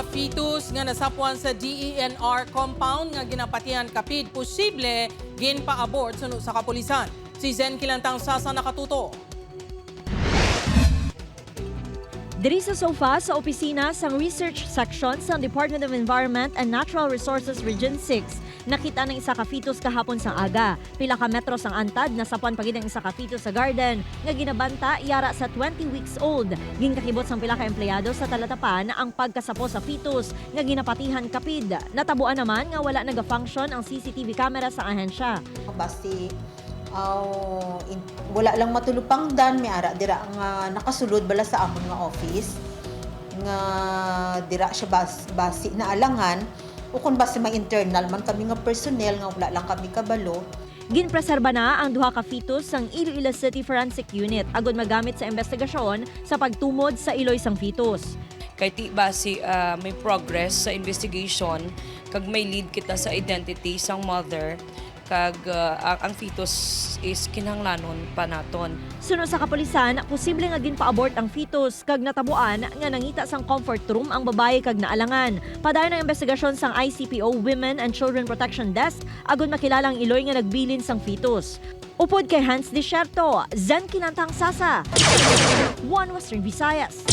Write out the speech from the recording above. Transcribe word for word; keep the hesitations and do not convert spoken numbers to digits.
Fetus nga nasapwan sa D E N R compound nga ginapatihan kapid posible ginpa-abort suno sa kapulisan. Si Zen Kilantang Sasa nakatuto. Diri sa sofa sa opisina sang Research Section sang Department of Environment and Natural Resources Region six, nakita ang isa ka fetus kahapon sang aga. Pila ka metros ang antad, nasapwan pa gid ang isa ka fetus sa garden nga ginabanta yara sa twenty weeks old. Ginkakibot sang pila ka empleyado sa Talatapan ang pagkasapo sa fetus nga ginapatihan kapid. Natabuan naman nga wala nagafunction ang C C T V camera sa ahensya. Basi, aw, in-, wala lang matulupangdan, may ara dira nga nakasulod bala sa amon nga office, nga dira siya bas-, basi naalangan, o kung basi may internal man kami nga personnel nga wala lang kami kabalo. Ginpreserba na ang duha ka fetus sang Iloilo City Forensic Unit agud magamit sa investigasyon sa pagtumod sa iloy sang fetus. Kay ti basi, ah, may progress sa investigation kag may lead kita sa identity sang mother kag, ah, ang, ang fetus is kinahanglanon pa naton. Suno sa kapulisan, posible nga ginpa-abort ang fetus kag natabuan nga nangita sang comfort room ang babayi kag naalangan. Padayon ang investigasyon sang I C P O Women and Children Protection Desk agud makilala ang iloy nga nagbilin sang fetus. Upod kay Hans Desierto, Zen Kinantang Sasa, One Western Visayas.